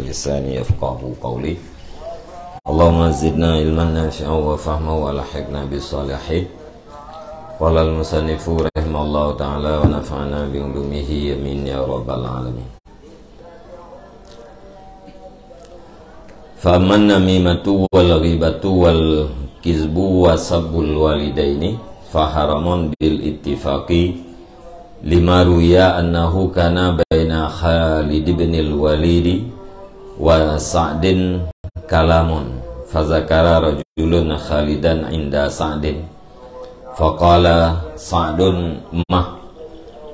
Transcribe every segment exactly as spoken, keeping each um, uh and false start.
lisani yafqahu qawli. Allahumma zidna ilman nafi'an wa fahman wa alhiqna bis salihin. Qala al-musannifu rahimahullahu ta'ala wa nafa'ana bi ulumihi, amin ya rabbal alamin. Fa amman namimatu wal ghibatu wal kizbu wa sabbul walidaini fa haramun bil ittifaqi, lima ruya annahu kana baina Khalid bin al-Walid wa Sa'din kalamun, fa zakara rajulun Khalidan inda Sa'din. Faqala Sa'dun, "Mah,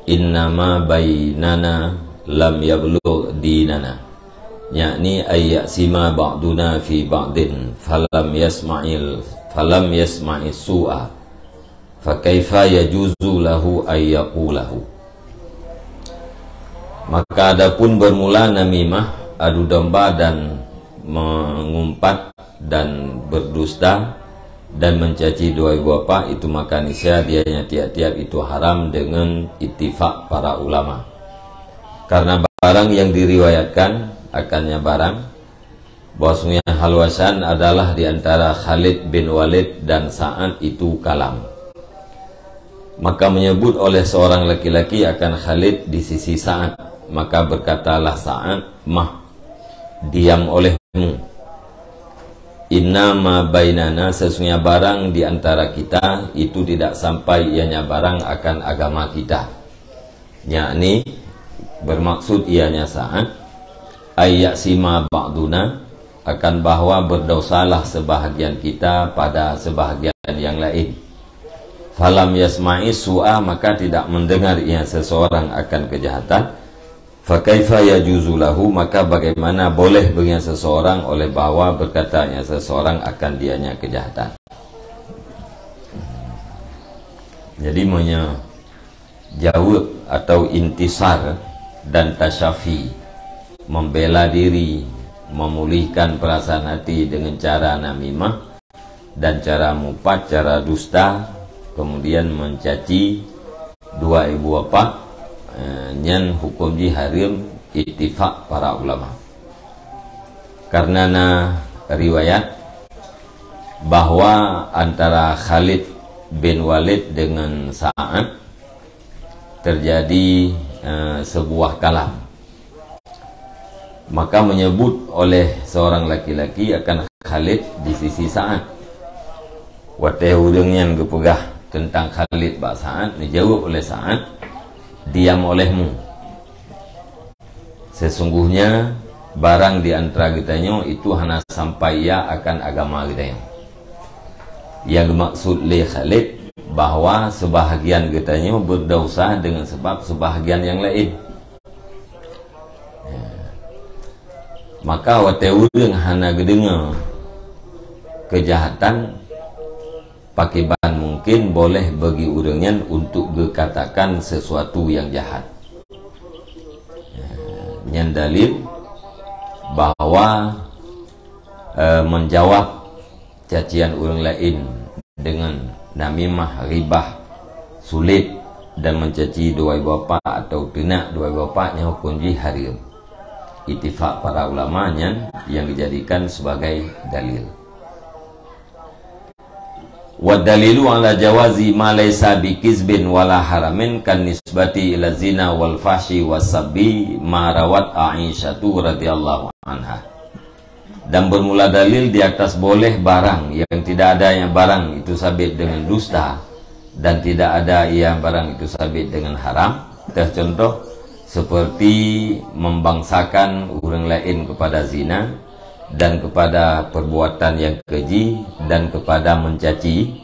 innama bainana lam yablugh dinana." Yakni ay yaqsima ba'duna fi ba'din, falam yasma'il, falam yasma'is su'a, fa kaifa yajuzu lahu ay yaqulahu. Maka adapun bermula namimah, adu domba dan mengumpat dan berdusta dan mencaci dua ibu bapa, itu maka niscaya dianya tiap-tiap itu haram dengan ittifak para ulama. Karena barang yang diriwayatkan akannya barang, bahwasanya hal wasan adalah di antara Khalid bin Walid dan Sa'ad itu kalam. Maka menyebut oleh seorang laki-laki akan Khalid di sisi Sa'ad, maka berkatalah Sa'ad, "Mah, diam olehmu. Inna ma bainana, sesungguhnya barang di antara kita itu tidak sampai ianya barang akan agama kita." Yakni, bermaksud ianya Sa'ad, ay yaqsima ba'duna, akan bahwa berdosalah sebahagian kita pada sebahagian yang lain. Falam yasma'i su'a, maka tidak mendengar ia seseorang akan kejahatan. Fa kaifa yajuzu lahu, maka bagaimana boleh bagi seseorang oleh bahwa berkatanya seseorang akan dianya kejahatan. Jadi, menyejawab atau intisar dan tasyafi, membela diri, memulihkan perasaan hati dengan cara namimah dan cara mupat, cara dusta, kemudian mencaci dua ibu bapa, eh, nyan hukum jih haram ittifak para ulama. Karena na riwayat bahwa antara Khalid bin Walid dengan Sa'ad terjadi, eh, sebuah kalam. Maka menyebut oleh seorang laki-laki akan Khalid di sisi Sa'ad. Watée ureuëng nyan geupeugah tentang Khalid bak Sa'ad, dijawab oleh Sa'ad, "Diam olehmu. Sesungguhnya barang di antara geutanyoe itu hana sampai ia akan agama geutanyoe." Yang dimaksud lé Khalid bahwa sebahagian geutanyoe berdosa dengan sebab sebahagian yang lain. Ya. Maka watée ureuëng hana geudeungoe kejahatan, pakriban mungkin boleh bagi ureuëng nyan untuk geukatakan sesuatu yang jahat. Ya, nyan dalil bahwa, eh, menjawab cacian ureuëng laén deungon namimah, ghibah, sulet, dan mencaci dua ibu bapa atau teunak dua ibu bapa nyan huköm jih hareuem. Ittifak para ulama nyan nyang dijadikan sebagai dalil. Wa dalilu ala jawazi ma laisa bi kizbin wala haramin kan nisbati ila zina wal fahsyi was sabbi ma rawat Aisyatu radhiyallahu anha. Dan bermula dalil di atas boleh barang yang tidak adanya barang itu sabit dengan dusta dan tidak ada ia barang itu sabit dengan haram, tercontoh seperti membangsakan ureuëng laén kepada zina dan kepada perbuatan yang keji dan kepada mencaci,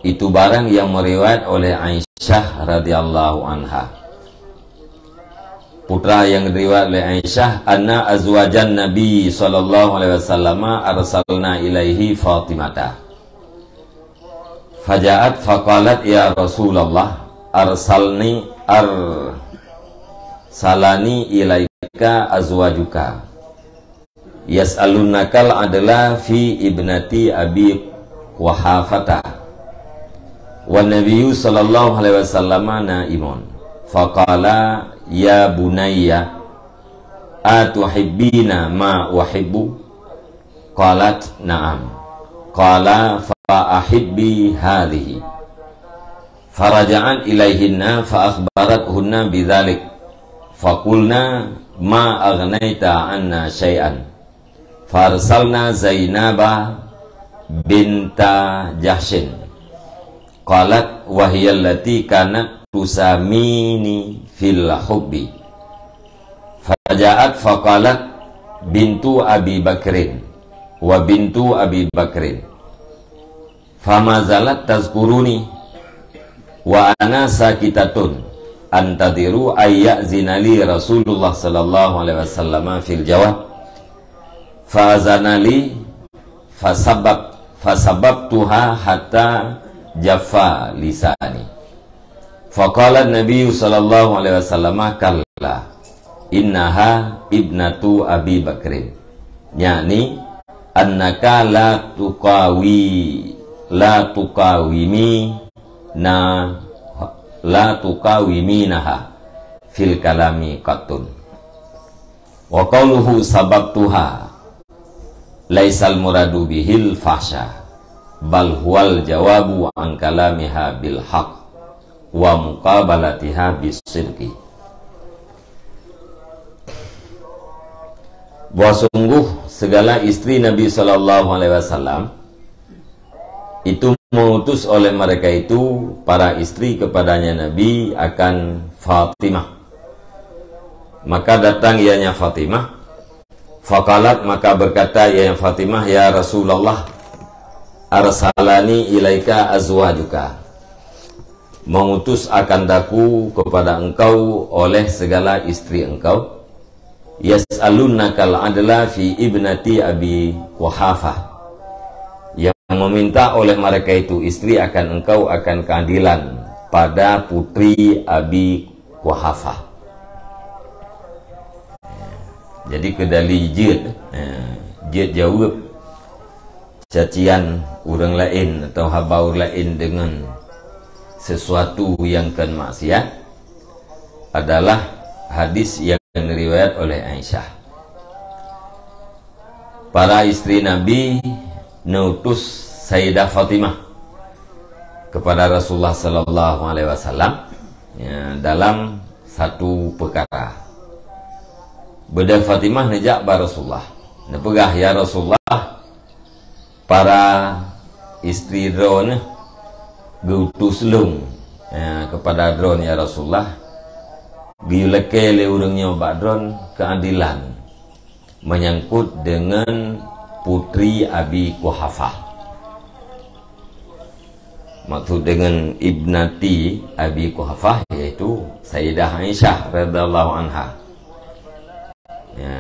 itu barang yang meriwayat oleh Aisyah radhiyallahu anha. Putra yang riwayat oleh Aisyah, anna azwajan Nabi sallallahu alaihi wasallam arsalna ilaihi Fatimata. Faja'at faqalat, "Ya Rasulullah, arsalni arsalani ilaika azwajuka. Yas'alunakal adla fi ibnati Abi Quhafata. Wan Nabiyyu sallallahu alaihi wasallam naimun." Faqala, "Ya bunayya, "Atuhibbina ma uhibbu?" Qalat, "Na'am." Qala, "Fa ahibbi hadhihi." Faraja'at ilaihinna fa akhbarathunna bidzalik. Faqulna, "Ma aghnaita 'anna syai'an." Fa arsalna Zainaba binta Jahsyin. Qalat, "Wa hiya allati kanat tusamini fil hubbi." Faja'at faqalat, "Bintu Abi Bakrin, wa bintu Abi Bakrin." Fama zalat tazkuruni wa ana sakitatun antadiru ayyazina li Rasulullah sallallahu alaihi wasallam fil jawab. Fa azana li fasabab fasababtuha hatta jaffa lisani. Faqala Nabi sallallahu alaihi wasallam, "Kalla, innaha ibnatu Abi Bakrin." Yakni, "Annaka la tuqawi, la tuqawimi na, la tuqawiminaha fil kalami qattun." Wa qauluhu sababtuha laisal muradu bihil fahsya, bal huwal jawabu an kalamiha bil haq wa muqabalatiha bis sidqi. Bahwa sungguh segala istri Nabi sallallahu alaihi wasallam itu mengutus oleh mereka itu para istri kepadanya Nabi akan Fatimah. Maka datang ianya Fatimah. Faqalat, maka berkata ianya Fatimah, "Ya Rasulullah, arsalani ilaika azwajuka." Mengutus akan daku kepada engkau oleh segala istri engkau. Yas'alunakal adla fi ibnati Abi Quhafah. Yang meminta oleh mereka itu istri akan engkau akan keadilan pada putri Abi Quhafah. Jadi keudali jeuet, eh, jeuet jaweueb cacian ureuëng laén atau haba ureuëng laén deungon sesuatu nyang kon maksiat adalah hadis nyang riwayat oleh Aisyah. Para istri Nabi neutus Sayyidah Fatimah kepada Rasulullah sallallahu alaihi wasallam, ya, dalam satu perkara. Beudôh Fatimah neujak bak Rasulullah. Neupeugah, "Ya Rasulullah, para istri droeneuh geuutus lôn, ya, kepada droeneuh, ya Rasulullah, geulakée lé ureuëng nyoe bak droeneuh keadilan menyangkut deungon putri Abi Quhafah." Maksud deungon ibnati Abi Quhafah yaitu Sayyidah Aisyah radhiyallahu anha. Ya.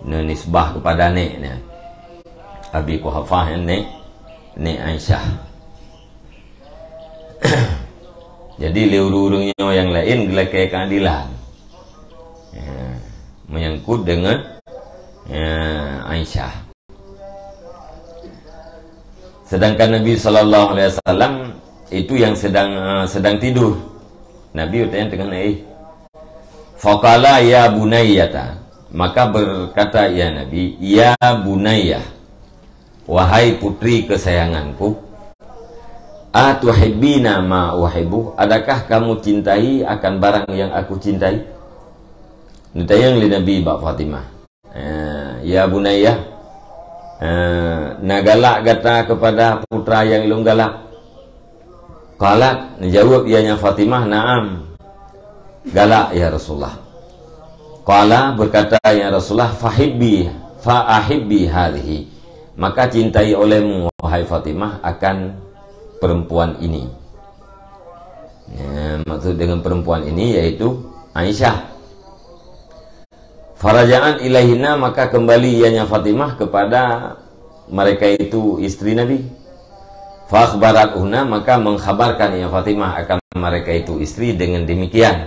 Neunisbah kepada nek nya. Abi Quhafah nek, nek Aisyah. Jadi lé ureuëng-ureuëng nyoe nyang laén geulakée keadilan. Ya, menyangkut deungon, ya, Aisyah. Sedangkan Nabi sallallahu alaihi wasallam itu yang sedang, eh, sedang tidur. Nabi watée nyan teungoh naéh. Faqala, "Ya bunayyata." Maka berkata ia Nabi, "Ya bunayyah, wahai putri kesayanganku, atuhibbina ma uhibbu? Adakah kamu cintai akan barang yang aku cintai?" Neutanyong lé Nabi bak Fatimah. Eh, "Ya bunayyah, eh, na galak gata kepada putra nyang lôn galak?" Qalat, neujaweueb ianya Fatimah, "Na'am, galak, ya Rasulullah." Qala, berkata, "Ya Rasulullah, fahibbi, fa ahibbi hadhihi." Maka cintai olehmu, wahai Fatimah, akan perempuan ini. Ya, maksud dengan perempuan ini yaitu Aisyah. Faraja'at ilaihinna, maka kembali ianya Fatimah kepada mereka itu istri Nabi. Fa akhbarathunna, maka mengkhabarkan ia Fatimah akan mereka itu istri dengan demikian.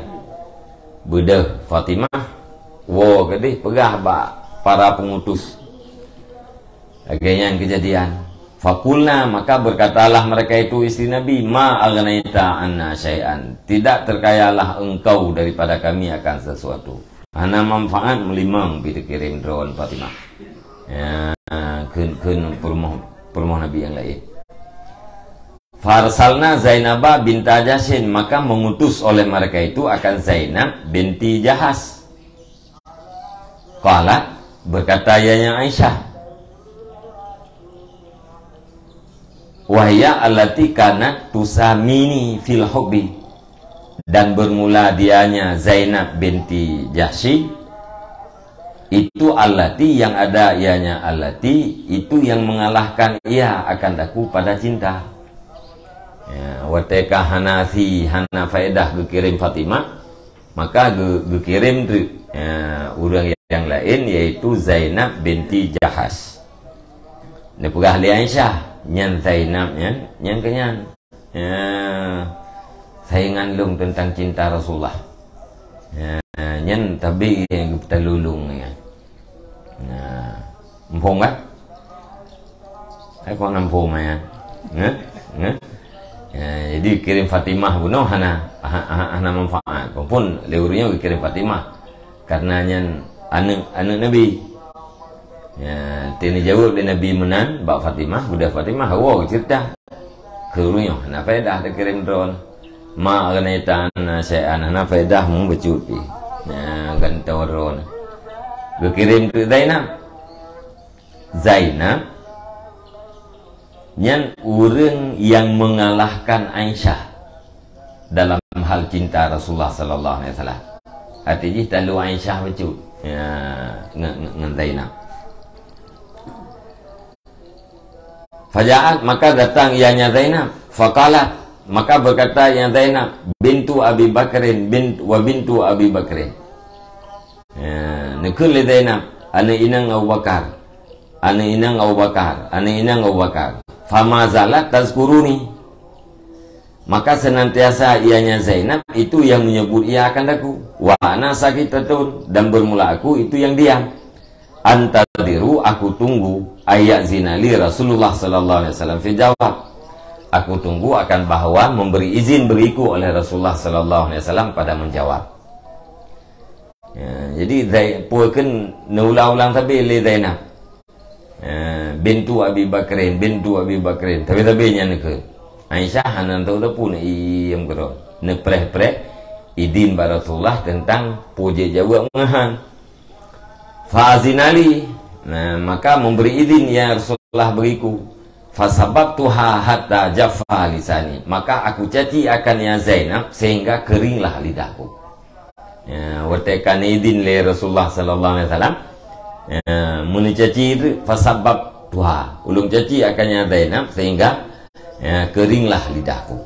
Beudôh Fatimah, woe keudeh peugah bak para pengutus. Lagée nyan keujadian. Faqulna, maka berkatalah mereka itu istri Nabi, "Ma aghnaita anna syai'an." Tidak terkayalah engkau daripada kami akan sesuatu. Hana manfaat meulimong pih teukirém droe Fatimah. Ya, kheun, kheun peurumoh, peurumoh Nabi nyang laén. Farsalna Zainaba binta Jahsyin, maka mengutus oleh mereka itu akan Zainab binti Jahas. Qalat, berkata ianya Aisyah, "Wahya allati kanat tusamini fil hubbi." Dan bermula dianya Zainab binti Jahsy, itu allati yang ada ianya allati, itu yang mengalahkan ia akan daku pada cinta. Ya, watée ka hana si, hana faedah geukirém Fatimah, maka geu-, geukirém teuk, ya, ureuëng nyang laén, yaitu Zainab binti Jahas. Neupeugah lé Aisyah, nyan Zainab nyan, nyan keu nyan. Ya, saingan lôn teuntang cinta Rasulullah. Ya, nyan tabi nyang geupeutalu lôn nyan. Nah, muphom kan? Hai kok na muphom nyan. Nge? Nge? Ya, jadi kirém Fatimah bunoe hana, ha-, ha-, hana manfaat. Walaupun lé ureuëng nyoe geukirém Fatimah. Karena nyan aneuëk, aneuëk Nabi. Ya, teuneujaweueb lé Nabi meunan bak Fatimah, beudôh Fatimah, hawa geuceurita. Keu ureuëng nyoe hana faedah teukirém droe. Ma geunetan na syai'an hana faedah mu bacut pih. Ya, gantoe droe. Geukirém teuk Zainab. Zainab nyan ureuëng nyang mengalahkan Aisyah dalam hal cinta Rasulullah sallallahu alaihi wasallam. Até jih talu Aisyah bacut, ya, nge-, nge-, ngon Zainab. Faja'at, maka datang ianya Zainab. Faqalat, maka berkata ianya Zainab, "Bintu Abi Bakrin, bint, wa bintu Abi Bakrin." Ya, neukheun lé Zainab, "Aneuëk inong Abu Bakar. Aneuëk inong Abu Bakar. Aneuëk inong Abu Bakar." Fama zalat tazkuruni. Maka senantiasa ianya Zainab itu yang menyebut ia akan daku. Wa ana sakitatun, dan bermula aku itu yang diam. Antadiru, aku tunggu, ayat zinali Rasulullah sallallahu alaihi wasallam fi jawab. Aku tunggu akan bahwa memberi izin beriku oleh Rasulullah sallallahu alaihi wasallam pada menjawab. Ya, jadi Zai-, peue kheun neuulang-ulang sabe lé Zainab. Ya, bintu Abi Bakrin, bintu Abi Bakrin. Sabe-sabe nyan kheun. Aisyah hana tahu teupeu, iem keudroe. Neupreh-preh idin bak Rasulullah tentang peue jeuet jaweueb meuhan. Fa azinali, nah, maka memberi izin ya Rasulullah bagiku. Fasababtuha hatta jaffa lisani. Maka aku caci akan ya Zainab sehingga keringlah lidahku. Ya, watée ka neidin lé Rasulullah sallallahu alaihi wasallam, ya, meuneucaci fasababtuha. Ulôn caci akan ya Zainab sehingga, ya, keringlah lidahku.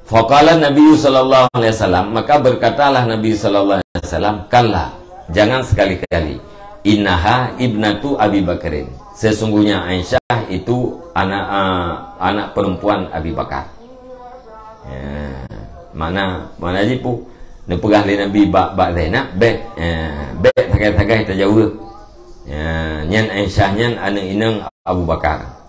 Faqala Nabi sallallahu alaihi wasallam, maka berkatalah Nabi sallallahu alaihi wasallam, "Kalla, jangan sekali-kali. Innaha ibnatu Abi Bakrin. Sesungguhnya Aisyah itu anak, ah, anak perempuan Abi Bakar." Ya, makna, makna jih peue? Neupeugah lé Nabi bak, bak Zainab, "Bék, ya, bék sagai-sagai tajaweueb. Ya, nyan Aisyah nyan aneuëk inong Abu Bakar."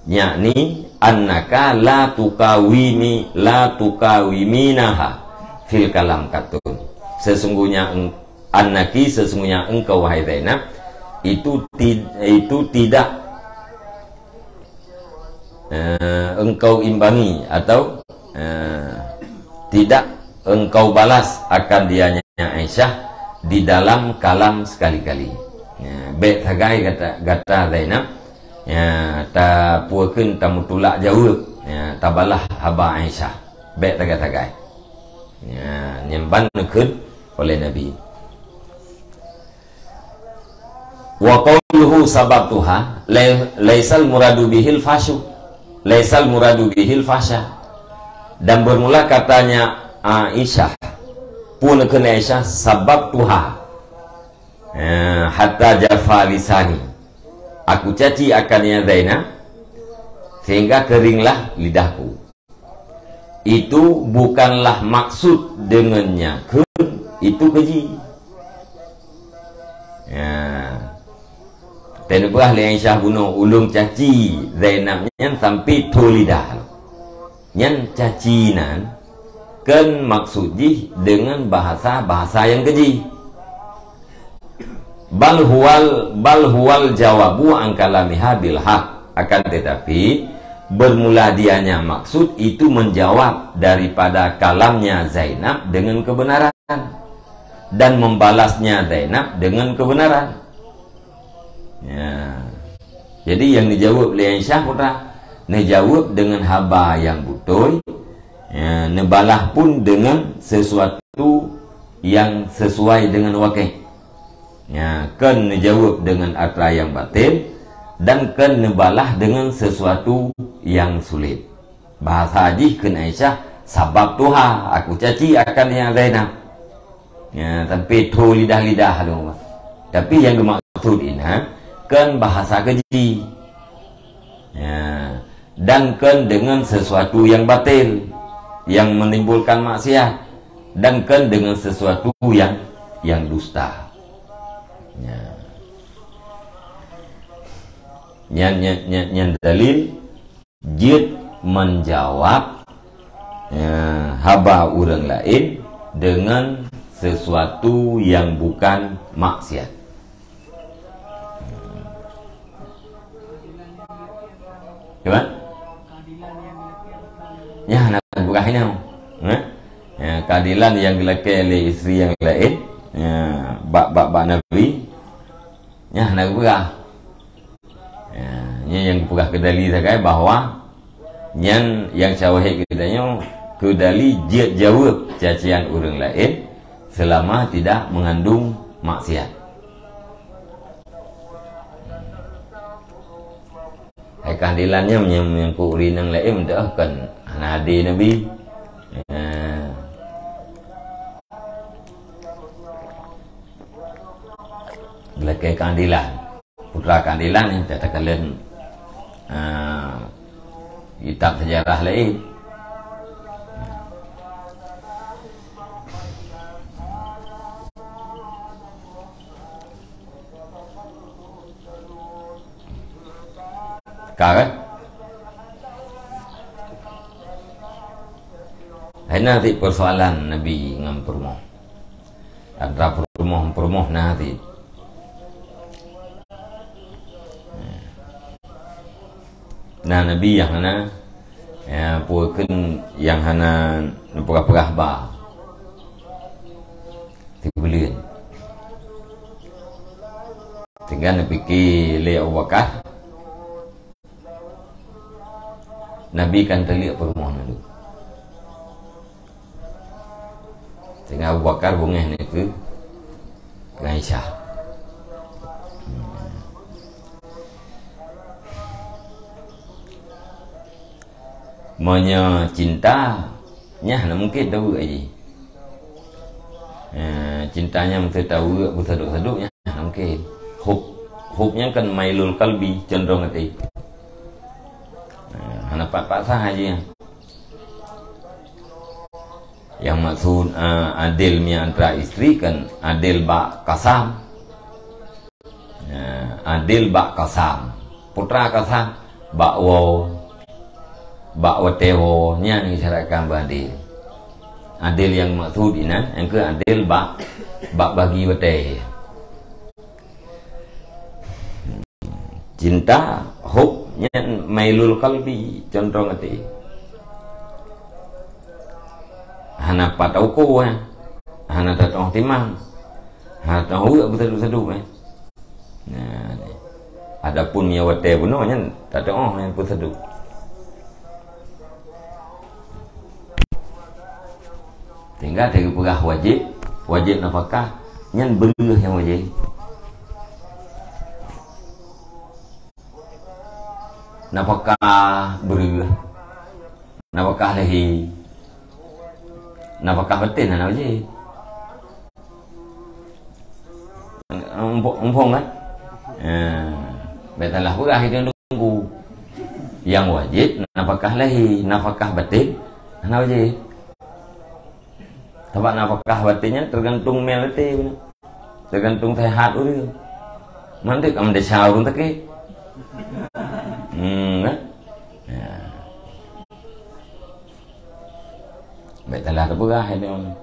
Yakni annaka la tukawimi, la tukawiminaha fil kalam katun. Sesungguhnya eng-, annaki, sesungguhnya engkau, wahai Zainab, itu ti-, itu tidak, eh, engkau imbangi atau, eh, tidak engkau balas akan dianya Aisyah di dalam kalam sekali-kali. Ya, bék sagai gata, gata Zainab, ya, tapeue kheun tameutulak jaweueb, ya, tabalah haba Aisyah. Bék sagai-sagai. Ya, nyan ban neukheun oleh Nabi. Wa qauluhu sababtuha, lai-, laisal muradu bihil fasyu. Laisal muradu bihil fasya. Dan bermula katanya Aisyah, peue neukheun Aisyah, sababtuha. Eh, hatta jafa lisani. Aku caci akan ya Zainab, sehingga keringlah lidahku. Itu bukanlah maksud dengannya kheun itu keji. Ya. Teuneubah lé Aisyah bunoe ulôn caci Zainab nyan sampai tho lidah. Nyan caci nan Kon maksud jih deungon bahasa-bahasa nyang keujih. Bal huwal, bal huwal jawabu an kalamiha bil haq. Akan tetapi, bermula dianya maksud itu menjawab daripada kalamnya Zainab dengan kebenaran dan membalasnya Zainab dengan kebenaran. Ya. Jadi, nyang neujaweueb lé Aisyah putra, neujaweueb deungon haba nyang beutôi, ya, neubalah pun deungon sesuatu nyang sesuai deungon wakée. Ya, kon neujaweueb deungon atra nyang batil, dan kon neubalah deungon sesuatu nyang sulet. Bahasa jih kheun Aisyah, "Sabab tuha, aku caci akan nyak Zainab." Ya, sampai tho lidah-lidah tu. Tapi nyang geumaksud inan, kon bahasa keji. Ya, dan kon deungon sesuatu nyang batil, nyang menimbulkan maksiat, dan kon deungon sesuatu nyang, nyang dusta. Ya. Nyan, nyan, nyan, nyan dalil jeuet menjawab, ya, haba ureuëng laén deungon sesuatu nyang bukan maksiat. Cuba? Nyan hana geupeugah inoe. Eh? Ya, keadilan nyang geulakée lé istri nyang laén, ya, bak, bak, bak Nabi, nyan hana geupeugah. Ya, nyan nyang geupeugah keu dali sagai bahwa nyan nyang syawahid geutanyoe keu dali jeuet jaweueb cacian ureuëng laén selama tidak mengandung maksiat. Hai keadilan nyan nyang, nyang keu ureuëng nyang laén meudoh kon hana adé Nabi. Ya. Geulakée keadilan. Putra keadilan nyang takalon, eh, kitab sejarah laén. Ka kan? Hai na cit persoalan Nabi ngon peurumoh. Antara peurumoh-peurumoh na cit. Na Nabi nyang hana, ya, peue kheun nyang hana neupeugah-peugah ba. Sibuleuen. Sehingga neupike lé Abu Bakar, Nabi kan teuliek peurumoh nyan. Sehingga Abu Bakar beungéh nyan keu, keu Aisyah. Meunyoe cinta, nyan hana mungken taweuek jih. Eh, cinta nyan meuseuti taweuek beusadok-sadok, nyan hana mungken. Hub, hub nyan kan mailul qalbi, condong até. Eh, hana pat-pat sah jih nyan. Nyang maksud, eh, adil meuantara istri kan adil bak kasam. Ya, adil bak kasam. Putra kasam bak woe, bak watée woe, nyan disyaratkan bak adil. Adil nyang maksud inan, nyang keu adil bak, bak bagi watée. Cinta, hub, nyan mailul qalbi, condong até. Hana pat uko, eh. Hana tatu'oh timang. Hana tatu'oh weuek beusadok-sadok, eh. Nah, ni. Adapun meunyoe watée bunoe nyan tatu'oh nyan beusadok. Sehingga teupeugah wajéb, wajéb nafakah, nyan beureuh nyang wajéb. Nafakah beureuh, nafakah lahé, nafakah batén hana wajéb. Muphom, muphom kan? Eh, bék salah peugah itu nunggu. Nyang wajéb nafakah lahé, nafakah batén hana wajéb. Sabab nafakah batén nyan teugantung mé até, teugantung seuhat ureuëng. Mandek am desya ureuëng sakét. Hmm, kan? Ya. Bèk salah tapeugah nyan.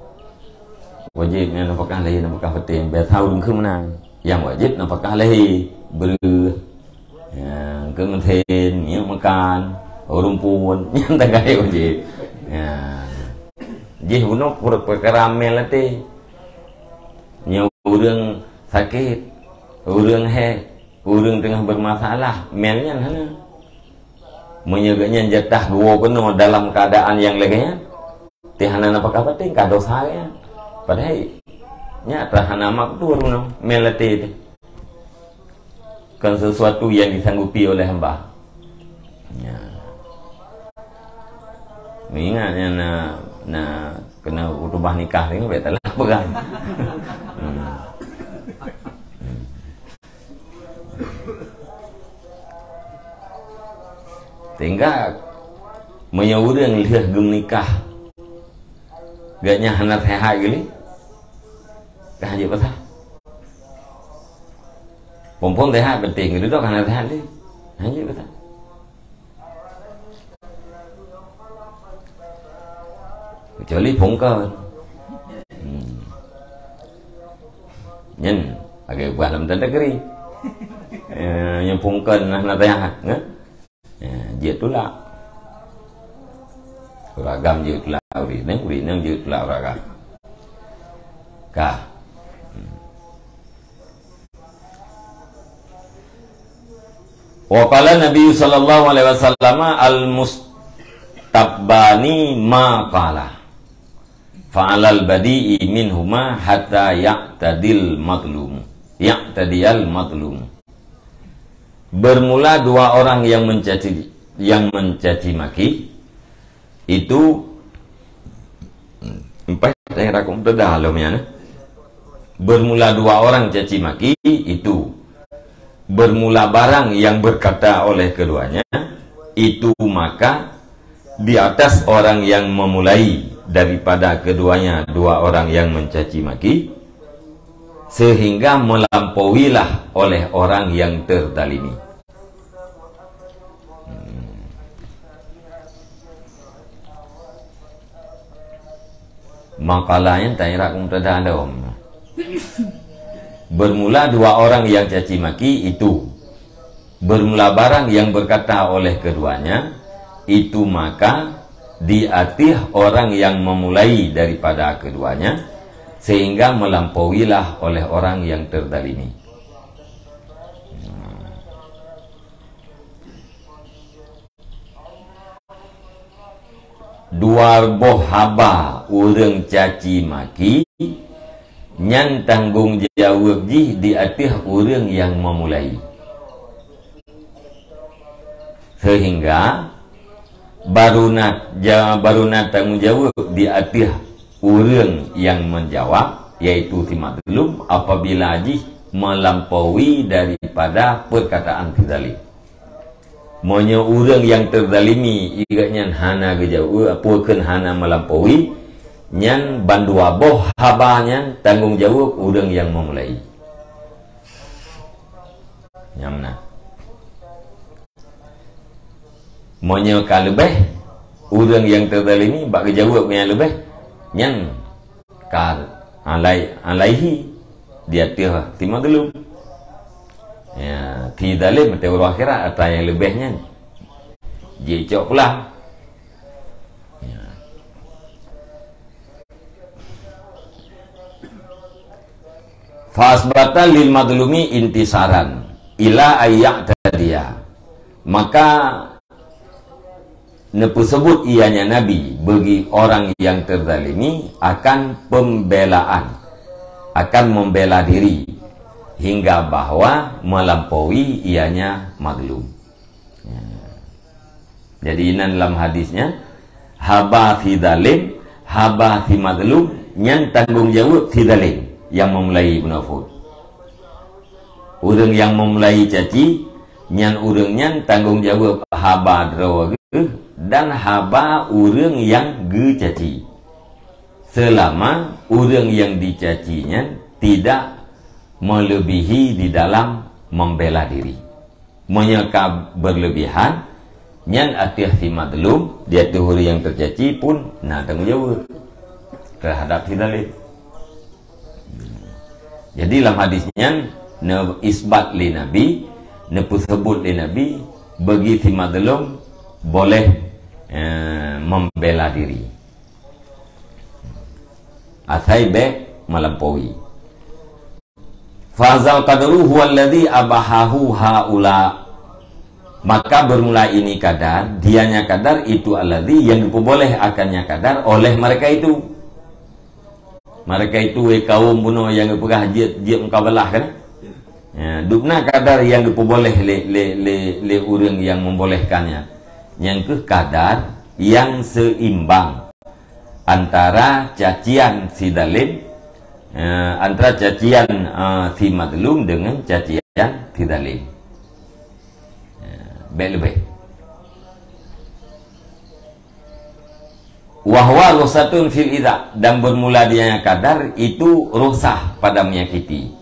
Wajéb nyan nafakah lahé, nafakah batin. Biasa ureueng keu meunan. Nyang wajéb nafakah lahé, breueh. Ya, keumeuthen, minyeuk makan, rumpun, nyan tagak wajéb. Ya. Jih bunoe per-, peukara mèl até. Nyoe ureueng sakét, ureueng hèk, ureueng teungoh bermasalah, mèl nyan hana. Meunyoe geuh nyan jatah geuwoe keunoe dalam keuadaan nyang lagèe nyan, teuh hana nafakah batin, ka dosa geuh nyan. Padahai nyan atra hana makdur nyoe, mèl até teuh. Bukan sesuatu yang disanggupi oleh hamba. Ya. Meuingat nyan na, na keuneuk khutubah nikah ni, bèk salah peugah. Hmm. Hmm. Sehingga meunyoe ureueng lheueh geumeunikah, geuh nyan hana seuhat geuh lé, ka hanjeuet basah. Phôn-phôn seuhat penting, geuduek hana seuhat lé, hanjeuet basah. Kecuali phôn kon. Hmm. Nyan, lagèe buah lam tanda keri. Eh, nyang phôn kon nah, nah, tayah, kan? Eh, jeuet tulak. Ureueng agam jeuet tulak ureueng inong, ureueng inong jeuet tulak ureueng agam. Ka. Hmm. Wa qala Nabi sallallahu alaihi wasallam, "Al-mustabbani ma qala. Fa'alal badi'i minhuma hatta ya'tadil madlumu." Ya'tadiyal madlumu. Bermula dua orang yang mencaci, yang mencaci maki, itu, empat, eh, rakum teudah lom nyan, eh. Bermula dua orang caci maki, itu. Bermula barang yang berkata oleh keduanya, itu maka di atas orang yang memulai daripada keduanya dua orang yang mencaci maki, sehingga melampauilah oleh orang yang terzalimi. Hmm. Makalah nyan tanyoe rot keu mubtada lom. Bermula dua orang yang caci maki itu. Bermula barang yang berkata oleh keduanya, itu maka di ateueh orang yang memulai daripada keduanya, sehingga melampauilah oleh orang yang terzalimi. Dua boh haba ureuëng caci maki, nyan tanggong jaweueb jih di ateueh ureuëng nyang meumulai. Seuhingga barô na ja-, barô na tanggong jaweueb di ateueh ureuëng nyang meujaweueb, yaitu si mazlum, apabila jih meulampaui daripada peukataan si zalim. Meunyoe ureuëng nyang teuzalimi, gobnyan hana geujaweueb, peue kheun hana meulampaui, nyan bandua boh haba nyan tanggong jaweueb ureuëng nyang meumulai. Nyang meunan. Meunyoe ka leubeh, ureuëng nyang teuzalimi bak geujaweueb nyang leubeh, nyan ka alai-, alaihi di ateueh si mazlum. Ya, si zalim ateueh uroe akhirat atra nyang leubeh nyan jicok pulang. Ya. Fa asbata lil mazlumi intisaran ila ayya'tadiya. Maka neupeuseubut ianya Nabi bagi orang yang terzalimi akan pembelaan, akan membela diri, hingga bahwa melampaui ianya mazlum. Ya. Jadi, inan lam hadisnya, haba si zalim, haba si mazlum, nyan tanggong jaweueb si zalim nyang meumulai bunoe phon. Ureuëng nyang meumulai caci, nyan ureuëng nyan tanggong jaweueb haba droe geuh dan haba ureuëng nyang geucaci. Seulama ureuëng nyang dicaci nyan tidak melebihi di dalam membela diri. Meunyoe ka berlebihan, Nyan ateueh si mazlum, di ateueh ureuëng nyang teucaci pun na tanggong jaweueb teuhadap si zalim. Jadi lam hadis nyan neuisbat lé Nabi, neupeuseubut lé Nabi, bagi si mazlum boleh, eh, membela diri. Asai bék melampaui. Fahazal qadru huwallazi abahahu haula. Maka bermula ini kadar, dianya kadar itu allazi yang diperboleh akannya kadar oleh mereka itu. Mereka itu, eh, kaum bunoe nyang geupeugah jeuet, jeuet meukabalah kan? Ya, dubna kadar nyang geupeubeuléh lé, lé, lé, lé ureuëng nyang membolehkannya. Nyang keuh kadar nyang seimbang antara cacian si zalim, eh, antara cacian, eh, si mazlum dengan cacian si zalim. Eh, bék leubeh. Wahwa rukhsatun fil idza, dan bermula dianya kadar itu rukhsah pada menyakiti.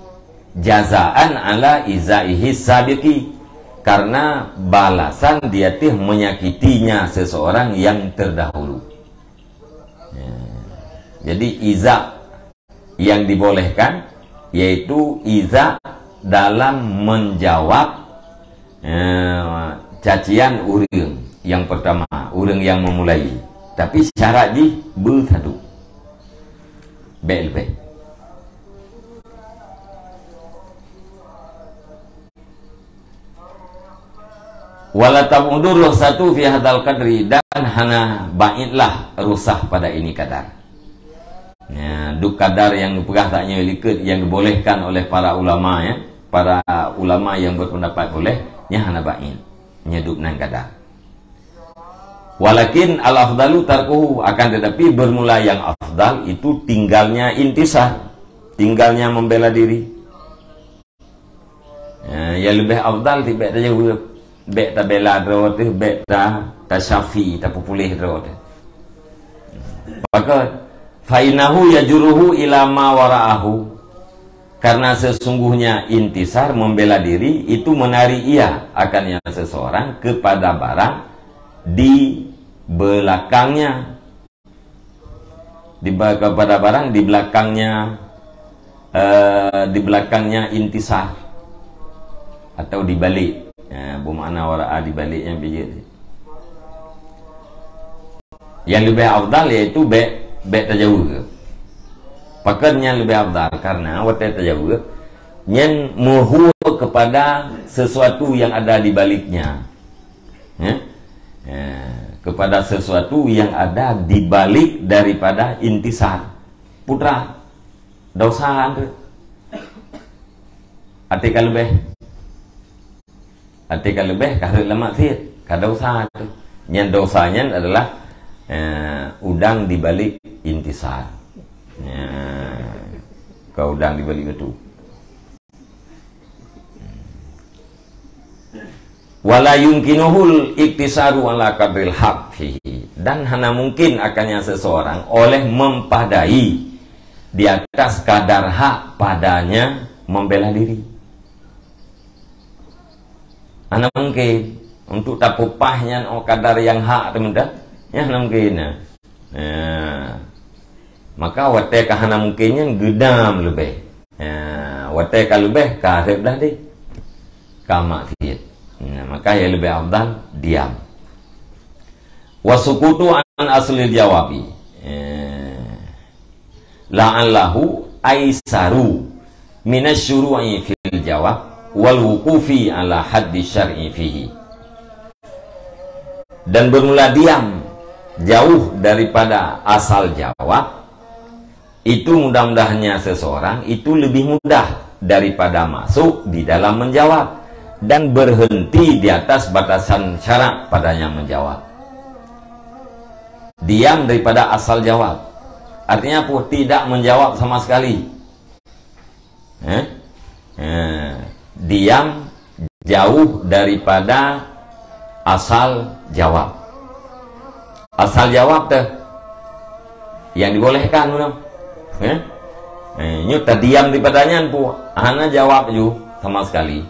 Jazaan ala izaihi sabiqi, karena balasan di atas menyakitinya seseorang yang terdahulu. Ya. Jadi iza yang dibolehkan, yaitu iza dalam menjawab, eh, cacian ureuëng yang pertama, ureuëng yang memulai. Tapi syarat jih beusatu. Bék leubeh. Wala tab'udur rukhsatu fi hadzal qadri, dan hana baitlah rukhsah pada ini kadar. Ya, duk kadar nyang geupeugah tanyoe likot nyang dibolehkan oleh para ulama, ya. Para ulama yang berpendapat boleh, nya hana bait. Nya duk nan kadar. Walakin al-afdalu tarkuhu, akan tetapi bermula yang afdal itu tinggalnya intisar, tinggalnya membela diri. Eh, nyang leubeh afdal ti bék tajaweueb, bék tabela droe teuh, bék ta, tasyafi, tapeupuléh droe teuh. Maka, fa innahu yajuruhu ila ma wara'ahu. Karena sesungguhnya intisar, membela diri, itu menarik ia, akannya seseorang, kepada barang di belakangnya. Di ba-, kepada barang di belakangnya, eh, di belakangnya intisar atau di balik. Ya, bermakna wara'a di balik nyang bijék. Nyang leubeh afdal yaitu bék, bék tajaweueb. Pakon nyang leubeh afdal? Karena watée tajaweueb, nyan meuhue kepada sesuatu yang ada di baliknya. Ya? Ya, kepada sesuatu yang ada di balik daripada intisar. Putra, dosa tu. Até ka leubeh. Até ka leubeh, ka rhot lam maksiat, ka dosa tu. Nyan dosa nyan adalah, eh, udang di balik intisar. Ya, ka udang di balik batu. Wala yumkinuhul iktisaru ala qadril haq fihi. Dan hana mungkin akannya seseorang oleh mempadai di atas kadar hak padanya membela diri. Hana mungkin untuk tapeupah nyan, oh, kadar nyang hak teuh meudah. Nyan hana mungkin, nah. Nah, maka watée ka hana mungkin nyan geudam leubeh. Nah, watée ka leubeh ka rhot dah deh. Ka maksiat. Nah, maka nyang leubeh afdal diam. Wasukutu an aslil jawabi. Eh, la'allahu aisaru minasyuru'i fil jawab wal wuqufi ala haddi syar'i fihi. Dan bermula diam jauh daripada asal jawab, itu mudah-mudahannya seseorang itu lebih mudah daripada masuk di dalam menjawab dan berhenti di atas batasan syarak padanya menjawab. Diam daripada asal jawab. Artinya apa? Tidak menjawab sama sekali. Eh? Eh, diam jauh daripada asal jawab. Asal jawab teuh nyang dibolehkan bunoe. Eh? Eh, nyoe tadiam daripada nyan pu, hana jawab ju sama sekali.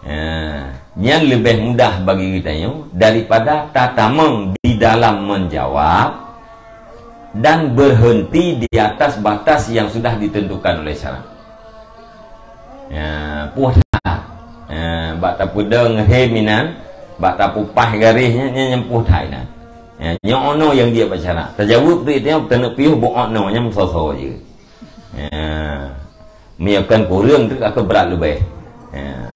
Eh, Nyan leubeh mudah bagi geutanyoe daripada tatamong di dalam menjawab dan berhenti di atas batas yang sudah ditentukan oleh syarak. Ya, puih that. Ya, bak tapeudong hé minan, bak tapupah garéh nyan, nyan, nyan puih that inan. Ya, nyoe ono nyang jeuet bak syarak. Tajaweueb tu itu nyang taneuk piôh buet ono nyang soe-soe jeuet. Ya. Meunyoe kon kureueng tu ka brat leubeh. Ya.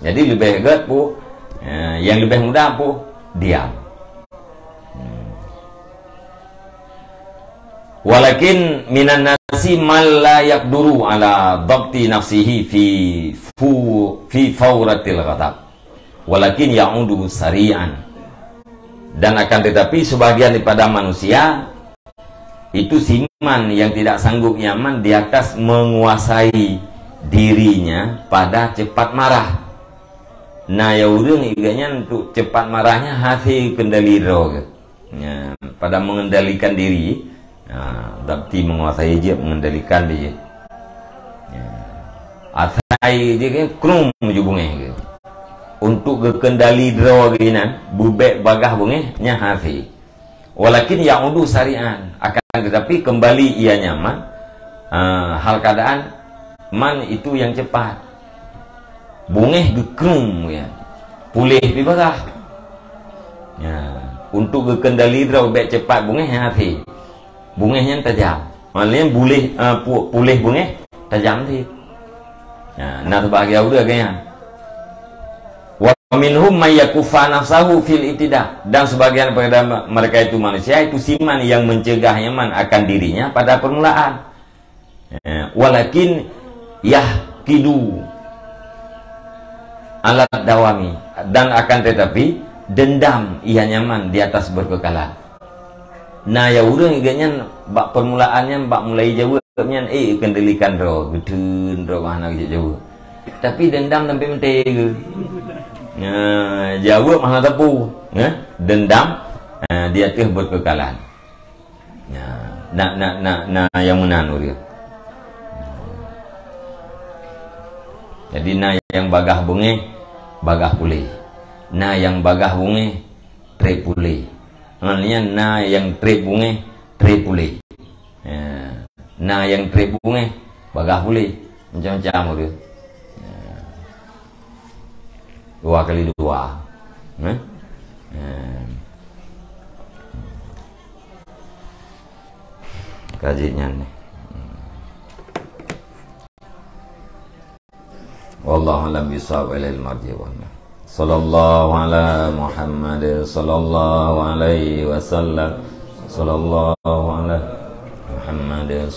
Jadi leubeh gét pu, ya, nyang leubeh mudah pu diam. Hmm. Walakin minan nasi man la yaqduru ala dhabti nafsihi fi fu-, fi fauratil ghadab. Walakin ya'udu sari'an. Dan akan tetapi sebahagian daripada manusia itu siman yang tidak sanggup nyaman di atas menguasai dirinya pada cepat marah. Na ya ureuëng iga nyan untuk cepat marahnya hase kendali droe. Ya, pada mengendalikan diri, ha, dhabti menguasai jih, mengendalikan dia. Ya. Asai jih kan krum ju bungéh ke. Untuk geukendali droe geuh inan, bubek bagah bungéh nya hase. Walakin ya'udu sari'an, akan tetapi kembali ia nyaman, ah, hal keadaan man itu yang cepat. Bungéh geukrum, ya. Puléh pi bagah. Ya, untuk geukendali droe bek cepat bungéh nyan hase. Bungéh nyan tajam. Maknanya bulih, ah, pu-, puléh bungéh tajam cit. Ya, na sebahagian ureuëng lagée nyan. Wa minhum may yakuffa nafsahu fil ibtida. Dan sebagian daripada mereka itu manusia itu siman yang mencegah nyaman akan dirinya pada permulaan. Eh, walakin yahkidu alat dawami. Dan akan tetapi dendam ia nyaman di atas berkekalan. Na ya ureuëng geuh nyan bak permulaan nyan, bak mulai jaweueb nyan, eh, kendalikan droe, geutheun droe mah hana geujaweueb. Tapi dendam sampai meuntée geuh. Nah, jaweueb mah hana teupeu, ya. Dendam, eh, di ateueh berkekalan. Ya, na, na, na, na nyang meunan ureuëng. Jadi na nyang bagah bungéh, bagah puléh. Na nyang bagah bungéh, trép puléh. Ngon nyan na nyang trép bungéh, trép puléh. Ya. Na nyang trép bungéh, bagah puléh. Macam-macam ureuëng. Ya. Dua kali dua. Eh? Ya. Kaji nyan ni. Wallahu a'lam bishawab, ilaihil marji' wal ma'ab. Sallallahu ala Muhammad, sallallahu alaihi wasallam. Sallallahu ala Muhammad.